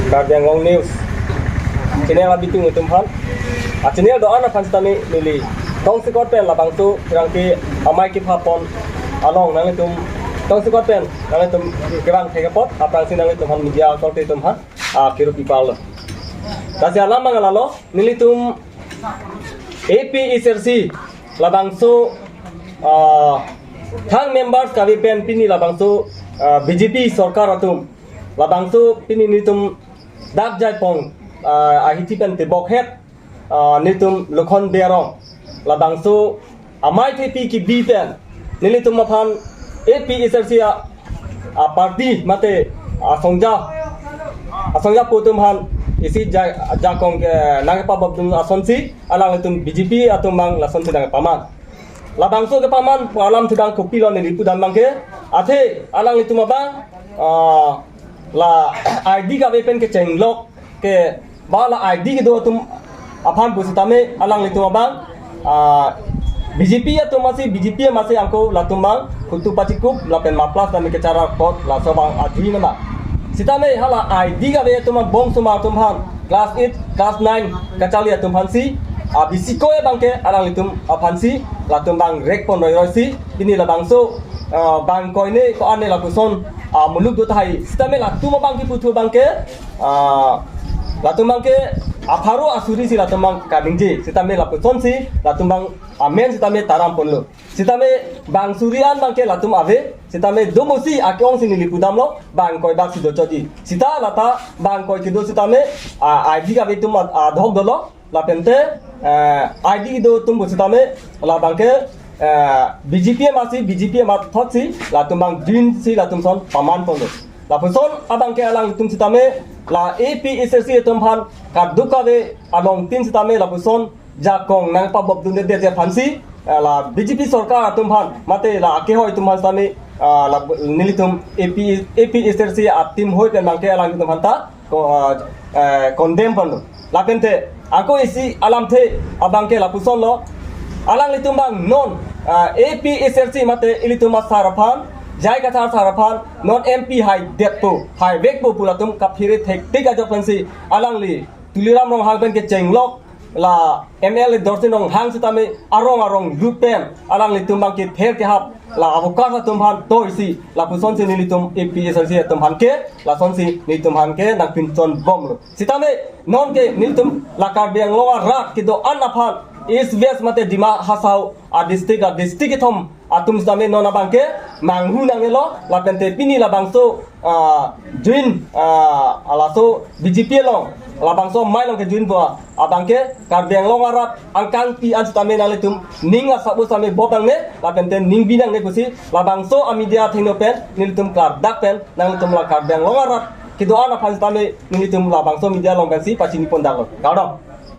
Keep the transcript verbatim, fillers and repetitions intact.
Karbi Anglong News channel abitung atum aphan, a channel do-an aphan sitame neli tongsekot pen labangso pherangke amei kepapon along nanglitum tongsekot pen nanglitum kevang thek apot aphrangsi nanglitum aphan media korte atum aphan, ah, kiru pipal lo. Lasi alam abang lalo, nelitum A P H L C labangso, ah, thang members kave pen pini labangso, ah, B J P sorkar atum labangso pini nelitum dak jaipong, ah, ahithi pen tebok het, ah, nelitum Lokhon Bey arong labangso amei thepi kebi pen nelitum aphan A P H L C a, a party mate asongja, asongja pu atum aphan isi ja-, jakong ke nangpabobdun asonsi alanglitum B J P atum abang lasonsi nangpaman. Labangso kepaman pu alam thudang kopilo neli pudam abangke, athe alanglitum abang, ah, la I D kave pen kechenglok ke ba la I D kedo atum aphan pusitame alanglitum abang, ah, B J P atum masi, B J P masi angko latum abang photo pachikup lapen maplas tame kechara kot laso abang ajui nama. Sitame hala I D kave atum abang bong soma atum aphan, class eight, class nine kacharli atum aphansi, ah, B C ko abangke alanglitum aphansi latum abang rek pon roiroi si pini labangso, ah, bang koine ko-an ne lapuson, ah, muluk do tahai. Sitame latum abang keputhu abangke, ah, latum abangke apharo asuri si latum abang kaningje. Sitame lapusonsi latum abang amen sitame taram ponlo. Sitame bang suri an abangke latum ave, sitame domosi ake-ongsi neli pudamlo, bang koi bak si dochotji. Sita lata bang koi kedo sitame, ah, I D kave atum a, adhok dolo, lapente, eh, I D kedo atum pusitame labangke, eh, B J P masi, B J P mathotsi latum abang join si latum ason paman ponlo. Lapuson abangke alanglitum sitame la A P H L C atum aphan kaduk kave along tin sitame lapuson jakong nangpabobdunde det aphansi, eh, la B J P sorkar atum aphan mate la akehoi atum aphan sitame, ah, la nelitum A P, A P H L C a team hoi pen abangke alanglitum aphanta ko, ah, eh, condemn ponlo. Lapente angko isi alamthe abangke lapusonlo, alanglitum abang non, ah, A P H L C mate ilitum asar aphan, J I Kathar sar aphan non M P haidetpo, haivekpo pu latum kaphere thektik ajok pensi alangli Tuliram Ronghang pen kechenglok, la M L A Dorsing Ronghang sitame arong arong lut pen alanglitum abangke ther kehap la avokas atum aphan toisi lapusonsi nelitum A P H L C atum aphanke, lasonsi nelitum aphanke nangpinchon bomlo. Sitame nonke nelitum la Karbi Anglong arat kedo-an aphan, East West mate Dima Hasao a district, a district kethom atum sitame non abangke manghu nangnelo, lapente pini labangso, ah, join, ah, laso B J P along labangso amei along kejoin pu abangke Karbi Anglong arat angkangpi an sitame nanglitum ning asap sitame bop nangne, lapente ning bi nangne pusi labangso a media athengno pen nelitum klardak pen nanglitum la Karbi Anglong arat kedo-an aphan sitame nelitum labangso media along pensi pachini pondaklo. Kardom.